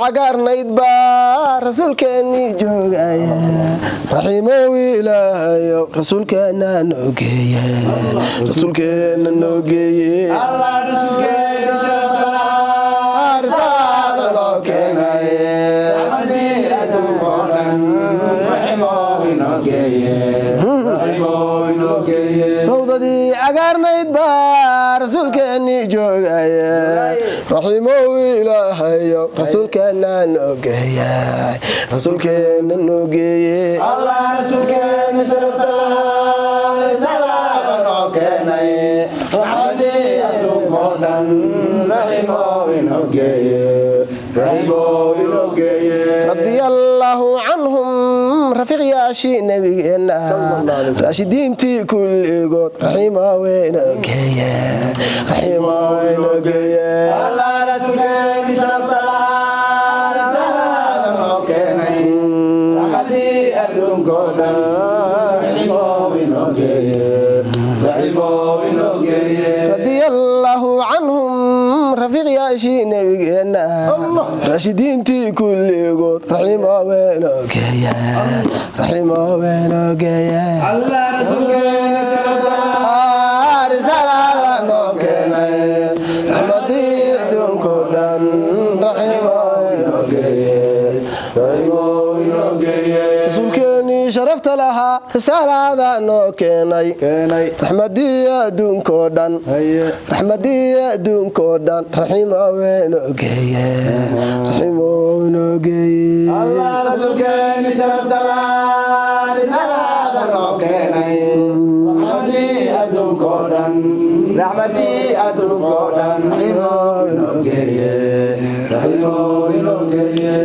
Cagaarnayd baa rasuulkeennii joogaya. Raxiimow Ilaahayow, rasuulkeenna noo geeye, rasuulkeenna noo geeye. Risaalaada noo keenaye. Adduunkoo dhan raximow inoo geeye, raximow inoo geeye. Rawdadii cagaarnayd baa rasuulkeennii joogaye. Raxiimow Ilaahayow, rasuulkeenna noo geeye, rasuulkeenna noo geeye. Allah rasuulkeena sharafta lahaa risalaada noo keenay, raxmadii adduunkoo dhan raximow inoo geeye, raximow inoo geeye. Radiyallaahu canhum, rafiiqyaashii nabigeenna, raashidiintii kulligood, raxiimaweyna geeye, raxiimaweyna geeye. Allah rasuulkeeni sharafta lahaa risalaada noo keenay, raxmadii adduunkoo dhan raximow inoo geeye, raximow inoo geeye. Radiyallaahu canhum, rafiiqyaashii nabigeenna, raashidiintii kulligood, raxiimaweyna geeye, raxiimaweyna geeye. Allah rasuulkeeni sharafta lahaa Risaalada noo keenay, raxmadii adduunkoo dhan, raxiimaweyna geeye. Raximow inoo geeye. Rasuulkeenii sharafta lahaa risaalada noo keenay, keenay, raxmadii adduunkoo dhan, haye, raxmadii adduunkoo dhan, raxiimaweyna geeye, raxiimoweyna geeye. Allah rasuulkeeni sharafta lahaa risalaada noo keenay, raxmadii adduunkoo dhan, raxmadii adduunkoo dhan, raximow inoo geeye, raximow inoo geeye.